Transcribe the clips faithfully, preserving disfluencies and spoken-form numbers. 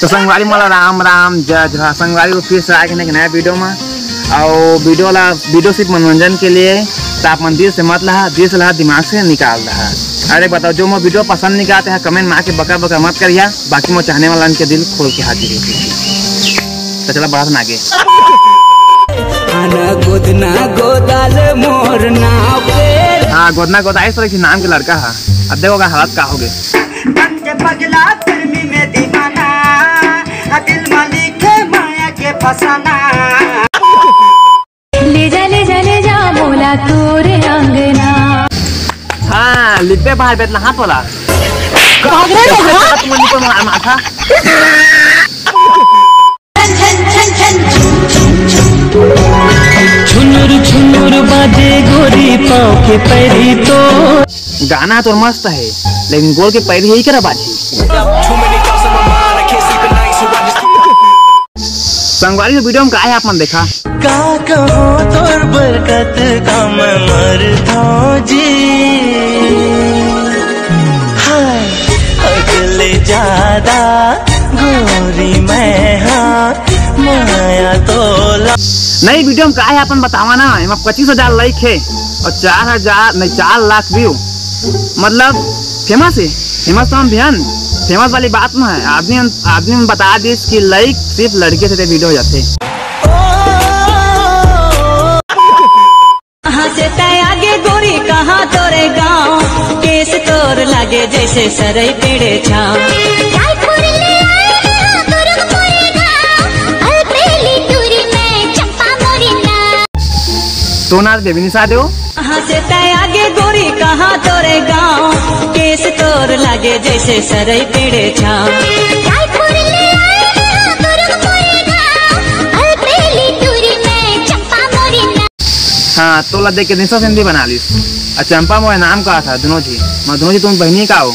तो संगवारी मन ला राम राम, जय जोहार। संगवारी हो, फिर से आ गे एक नया वीडियो में। और वीडियो ला, वीडियो सिर्फ मनोरंजन के लिए, तो आप मन दिल से मत लहा, दिल से लहा, दिमाग से निकाल दहा। अरे बताओ, जो मोर वीडियो पसंद नइ आत हे, कमेंट मार के बका बका मत करिहा, बाकी मोर चाहने वाला के दिल खोल के हाजिर होही। तो चला बढ़त हन आगे। आना गोदना गोदाल मोर नाव के। हाँ, गोदना गोदाइस तो एक नाम के लड़का हा। अब देखो ओकर हालत का होगे। बन के पगला फिल्मी में दीवाना, आ दिल मालिक है माया के फसाना। ले जा, ले जा, ले जा मोला तोरे अंगना। हाँ, लिपे बाहर बेतना हाथ वाला। भाग रहे हो, हाँ? तुम ऊपर मार, माथा। छुनुर छुनुर बाजे गोरी पाँव के पैरी तो। गाना तो मस्त है, लेकिन गोड़ के पैरी ही करा बाजी। संगवारी हो, वीडियो में का है आप मन देखा। का कहो तोर बरकत का मैं मरथों जी। हाय, अगले ज्यादा गोरी मैं हाँ माया तोला। नई वीडियो में का है अपन बतावा ना, एमा पच्चीस हजार लाइक है और चार हजार नहीं, चार लाख व्यू। मतलब फेमस है, फेमस तो हम भी हन। फेमस वाली बात ना है, आदमी, आदमी में बता दिस कि लाइक सिर्फ लड़के से ते वीडियो हो जाते। कहाँ से तै आगे गोरी, कहाँ तोरे गाँव, केस तोर लागे जैसे सरई पेड़े छाँव। रायपुर ले आए ना दुर्ग मोरे गाँव, और पहली दूरी में चंपा मोरी ना। तो ना देवी निशा दो। कहाँ से तै आगे गोरी, कहाँ तोरे गाँव, केस तोर लागे जैसे सरई पेड़े छाँव। रायपुर ले आए ना दुर्ग मोरे गाँव, और पहली दूरी में चंपा मोरी ना। हाँ, तोला देख के निशा सिंधी बना लीस। आ चंपा मोए नाम का था, दोनों जी। मैं दोनों जी तुम बहनी का हो।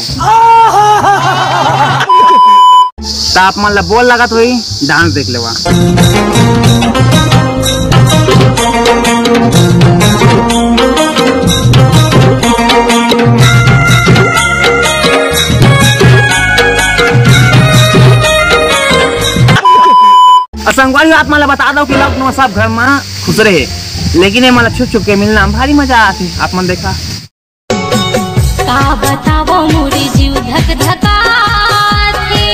त आप मन ला बोर लगत होही, डांस देख लेवा। अउ संगवारी हो, आप मन ला बता दो कि लॉकडाउन में सब घर में खुश रहे, लेकिन ये मन ला छुप छुप के मिलना में भारी मजा आथे। आप मन देखा। का बतावो मोरी जीव धक धकाथे।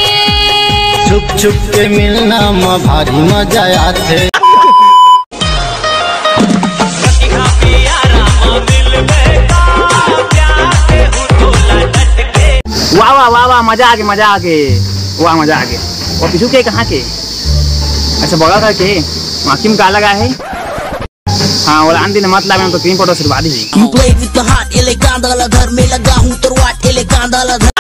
छुप छुप के मिलना में भारी मजा आथे। वाह, वाह, वाह, वाह, मजा आ गे, मजा आ गे। वाह, मजा आ गे। वो पीछू के कहाँ के? अच्छा, बड़ा करके। आँखी में का लगा है? हाँ, वो आन दिन मत लावे, तो तीन फोटो सिलवा दीजिए। You play with the heart, एले कांदा ला धर, मैं लगा हूँ तोर वाट, एले कांदा ला धर।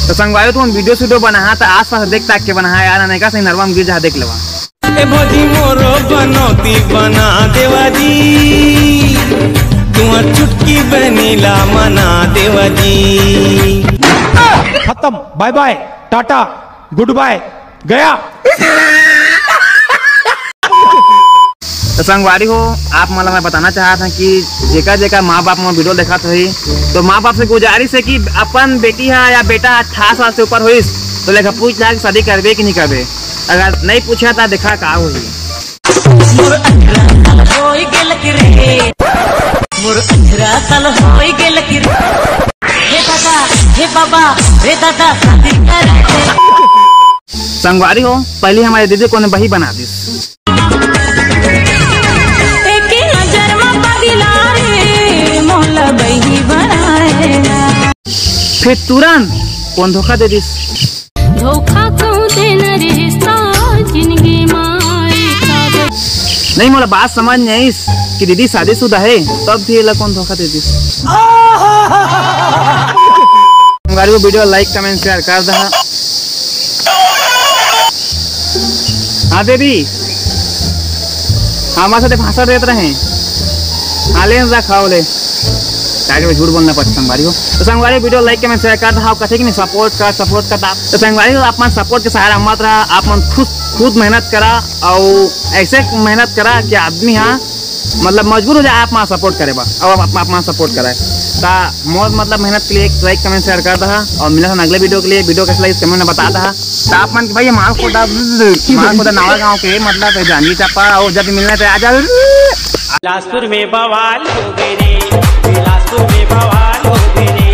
तो संगवारी, तुम वीडियो सीडियो बना हा, तो आस पास देख ताक के बना हा यार, नहीं का सही नरवा में गिर जा, देख लेवा। ए भौजी मोरो बनौती बना देवा जी, तुआ चुटकी बनीला मना देवा जी। खत्म, बाय बाय, टाटा, गुड बाय, गया। तो संगवारी हो, आप मन ला मैं बताना चाहत हूँ कि जेकर जेकर माँ बाप मन वीडियो देखत होही, तो माँ बाप से गुजारिश है कि अपन बेटी हा या बेटा हा अठारह साल से ऊपर होइस, तो लेखा पूछ ला कि शादी करबे कि नहीं करबे। अगर नहीं पूछा, तो देखा का होही। मोर अठारह साल होई गेलक रे, मोर अठारह साल होई गेलक रे। हे दादा, हे बाबा, हे दादा, शादी कर दे। संगवारी हो, पहली हमारे दीदी को ने बही बना दिस। एक नजर में पगला रे, मोला बही बनाए ना। फिर तुरंत कौन धोखा दे दिस? धोखा कहूँ देना रिश्ता जिंदगी में एक साथ। नहीं, मोला बात समझ नहीं आइस कि दीदी शादीशुदा है, तब भी एला कौन धोखा दे दिस? गाड़ी को वीडियो like, comment, share कर दहा। हाँ बेबी, हाँ, हमारे साथ भाषण देत रहे। हाँ, ले ना, खाओ ले। ताकि मैं झूठ बोलना पड़ता संगवारी हो। तो संगवारी, video like, comment, share कर दहा, कथे कि नहीं, support कर, support कर। तो संगवारी हो, आप मन support के सहारा मत रहा, आप मन खुद, खुद मेहनत करा, और ऐसे मेहनत करा कि आदमी, हाँ, मतलब मजबूर हो जाए आप मन support करे बा, और आप, आप मन support कराए। ता मोर मतलब मेहनत के लिए एक like, comment, share कर दहा, और मिला था अगले video के लिए। Video कैसा लगी comment में बता दहा। तो आप मन के भाई, ये माल खोदा, माल खोदा नवा गाँव के, मतलब जांजगीर चांपा, और जब भी मिलना तो आ जाओ। बिलासपुर में बवाल हो गए रे, बिलासपुर में बवाल हो गए रे।